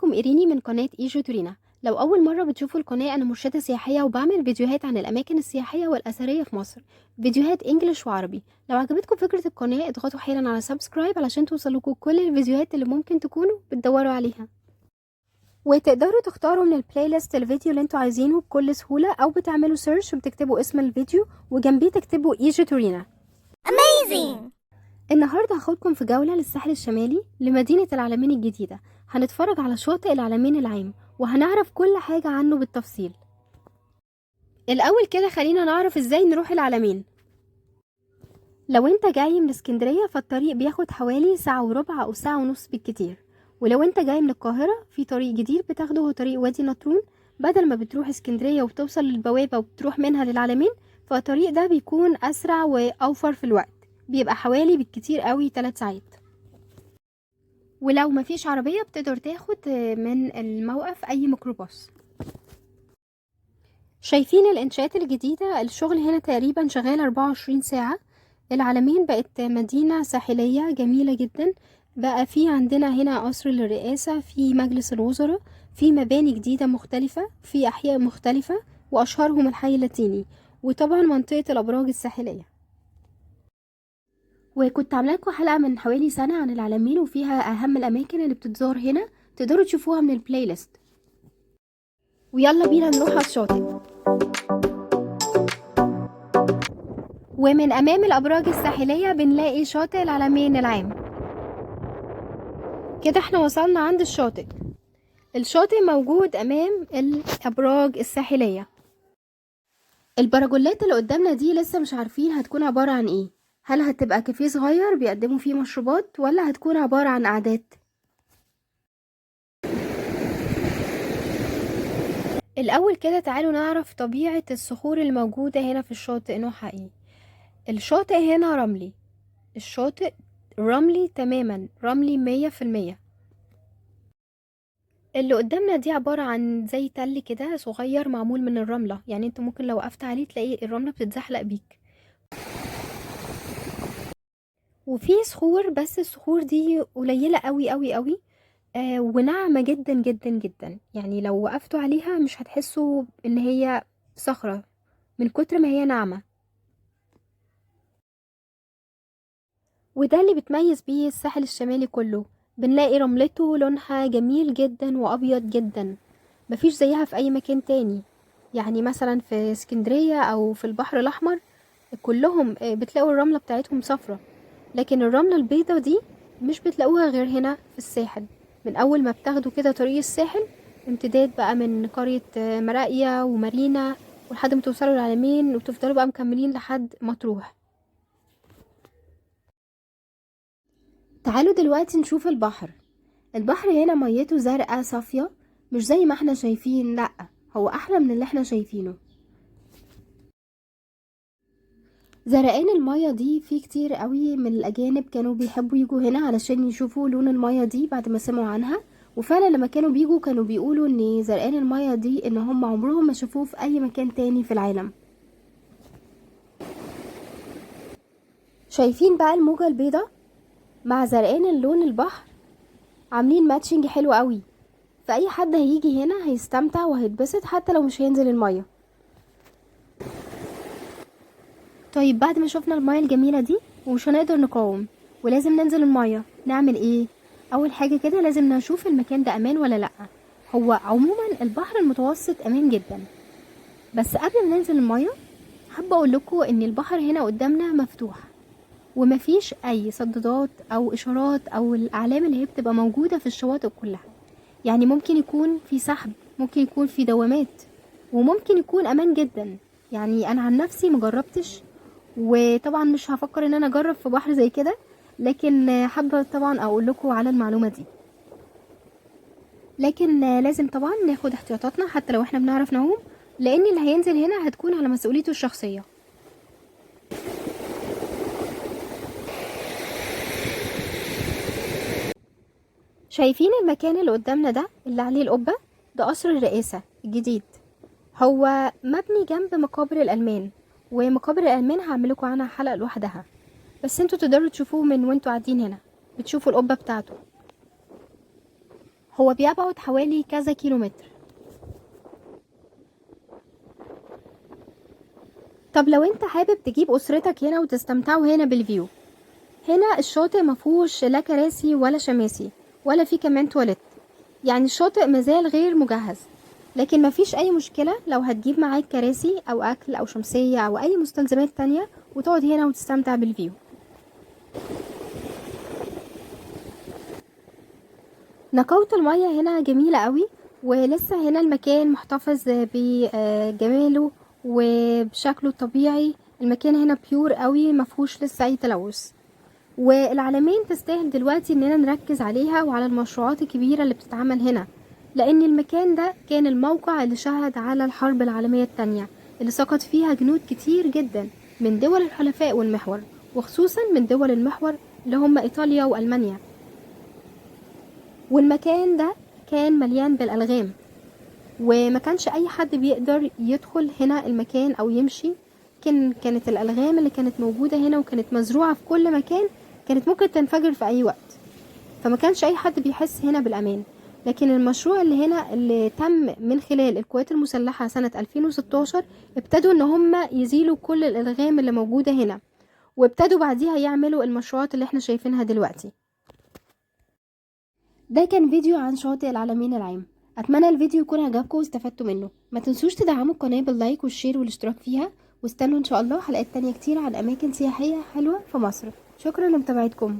معاكم إيريني من قناة إيجو تورينا. لو أول مرة بتشوفوا القناة، أنا مرشدة سياحية وبعمل فيديوهات عن الأماكن السياحية والأثرية في مصر، فيديوهات English وعربي. لو عجبتكم فكرة القناة اضغطوا حالا على subscribe علشان توصلكوا كل الفيديوهات اللي ممكن تكونوا بتدوروا عليها، وتقدروا تختاروا من ال playlist الفيديو اللي انتوا عايزينه بكل سهولة، أو بتعملوا search وبتكتبوا اسم الفيديو وجنبيه تكتبوا إيجو تورينا. Amazing! النهاردة هاخدكم في جولة للساحل الشمالي لمدينة العلمين الجديدة. هنتفرج على شاطئ العلمين العام وهنعرف كل حاجة عنه بالتفصيل. الأول كده خلينا نعرف ازاي نروح العلمين. لو انت جاي من اسكندرية فالطريق بياخد حوالي ساعة وربع أو ساعة ونص بالكتير، ولو انت جاي من القاهرة في طريق جديد بتاخده هو طريق وادي نطرون. بدل ما بتروح اسكندرية وبتوصل للبوابة وبتروح منها للعلمين، فالطريق ده بيكون أسرع وأوفر في الوقت، بيبقى حوالي بالكتير قوي 3 ساعات. ولو مفيش عربية بتقدر تاخد من الموقف أي ميكروباص. شايفين الإنشاءات الجديدة؟ الشغل هنا تقريبا شغال 24 ساعة. العلمين بقت مدينة ساحلية جميلة جدا، بقى في عندنا هنا قصر للرئاسة، في مجلس الوزراء، في مباني جديدة مختلفة، في أحياء مختلفة وأشهرهم الحي اللاتيني، وطبعا منطقة الأبراج الساحلية. وكنت عامله لكم حلقة من حوالي سنة عن العلمين وفيها أهم الأماكن اللي بتتزار هنا، تقدروا تشوفوها من ال playlist. ويلا بينا نروح على الشاطئ. ومن أمام الأبراج الساحلية بنلاقي شاطئ العلمين العام. كده احنا وصلنا عند الشاطئ. الشاطئ موجود أمام الأبراج الساحلية. البراجولات اللي قدامنا دي لسه مش عارفين هتكون عبارة عن ايه، هل هتبقى كافيه صغير بيقدموا فيه مشروبات ولا هتكون عبارة عن قعدات. الأول كده تعالوا نعرف طبيعة الصخور الموجودة هنا في الشاطئ نوعها ايه. الشاطئ هنا رملي، الشاطئ رملي تماما، رملي 100%. اللي قدامنا دي عبارة عن زي تل كده صغير معمول من الرملة، يعني انت ممكن لو وقفت عليه تلاقي الرملة بتتزحلق بيك. وفي صخور، بس الصخور دي قليلة قوي قوي قوي، وناعمة جدا جدا جدا، يعني لو وقفتوا عليها مش هتحسوا ان هي صخرة من كتر ما هي ناعمة. وده اللي بتميز بيه الساحل الشمالي كله، بنلاقي رملته لونها جميل جدا وأبيض جدا، مفيش زيها في أي مكان تاني. يعني مثلا في اسكندرية أو في البحر الأحمر كلهم بتلاقوا الرملة بتاعتهم صفرة، لكن الرملة البيضة دي مش بتلاقوها غير هنا في الساحل. من أول ما بتاخدوا كده طريق الساحل امتداد بقى من قرية مراقية ومارينا ولحد ما توصلوا العلمين، وتفضلوا بقى مكملين لحد مطروح. تعالوا دلوقتي نشوف البحر. البحر هنا ميته زرقاء صافية، مش زي ما احنا شايفين، لأ هو أحلى من اللي احنا شايفينه. زرقان المية دي في كتير قوي من الأجانب كانوا بيحبوا يجوا هنا علشان يشوفوا لون المية دي بعد ما سمعوا عنها، وفعلا لما كانوا بيجوا كانوا بيقولوا ان زرقان المية دي ان هم عمرهم ما شافوه في اي مكان تاني في العالم. شايفين بقى الموجة البيضاء مع زرقان اللون البحر عاملين ماتشنج حلو قوي، فأي حد هيجي هنا هيستمتع وهيتبسط حتى لو مش هينزل المية. طيب بعد ما شفنا المية الجميلة دي ومش هنقدر نقاوم ولازم ننزل المية، نعمل ايه؟ اول حاجة كده لازم نشوف المكان ده امان ولا لأ. هو عموما البحر المتوسط امان جدا، بس قبل ما ننزل المية حابة اقول لكم ان البحر هنا قدامنا مفتوح ومفيش اي صدادات او اشارات او الاعلام اللي هي بتبقى موجودة في الشواطئ كلها. يعني ممكن يكون في سحب، ممكن يكون في دوامات، وممكن يكون امان جدا. يعني انا عن نفسي مجربتش، وطبعا مش هفكر ان انا اجرب في بحر زي كده، لكن حابة طبعا اقول لكم على المعلومة دي. لكن لازم طبعا ناخد احتياطاتنا حتى لو احنا بنعرف نعوم، لان اللي هينزل هنا هتكون على مسؤوليته الشخصية. شايفين المكان اللي قدامنا ده اللي عليه القبة؟ ده قصر الرئاسة الجديد، هو مبني جنب مقابر الألمان، ومقابر الألمان هعملكوا عنها حلقة لوحدها، بس انتوا تقدروا تشوفوه من وانتوا قاعدين هنا، بتشوفوا القبة بتاعته. هو بيبعد حوالي كذا كيلومتر. طب لو انت حابب تجيب اسرتك هنا وتستمتعوا هنا بال view، هنا الشاطئ مفهوش لا كراسي ولا شماسي ولا في كمان تواليت، يعني الشاطئ مازال غير مجهز. لكن مفيش اي مشكلة لو هتجيب معاك كراسي او اكل او شمسية او اي مستلزمات تانية وتقعد هنا وتستمتع بال view. نقاوة المية هنا جميلة قوي، ولسه هنا المكان محتفظ بجماله وبشكله الطبيعي. المكان هنا pure قوي، مفهوش لسه اي تلوث. والعلمين تستاهل دلوقتي اننا نركز عليها وعلى المشروعات الكبيرة اللي بتتعمل هنا، لان المكان ده كان الموقع اللي شهد على الحرب العالمية التانية اللي سقط فيها جنود كتير جدا من دول الحلفاء والمحور، وخصوصا من دول المحور اللي هم ايطاليا والمانيا. والمكان ده كان مليان بالالغام، وما كانش اي حد بيقدر يدخل هنا المكان او يمشي. كانت الالغام اللي كانت موجودة هنا وكانت مزروعة في كل مكان كانت ممكن تنفجر في اي وقت، فما كانش اي حد بيحس هنا بالامان. لكن المشروع اللي هنا اللي تم من خلال القوات المسلحة سنة 2016 ابتدوا ان هم يزيلوا كل الالغام اللي موجودة هنا، وابتدوا بعديها يعملوا المشروعات اللي احنا شايفينها دلوقتي. ده كان فيديو عن شاطئ العلمين العام. اتمنى الفيديو يكون عجبكم واستفدتوا منه. ما تنسوش تدعموا القناة بال like وال share والاشتراك فيها، واستنوا ان شاء الله حلقات تانية كتير عن اماكن سياحية حلوة في مصر. شكرا لمتابعتكم.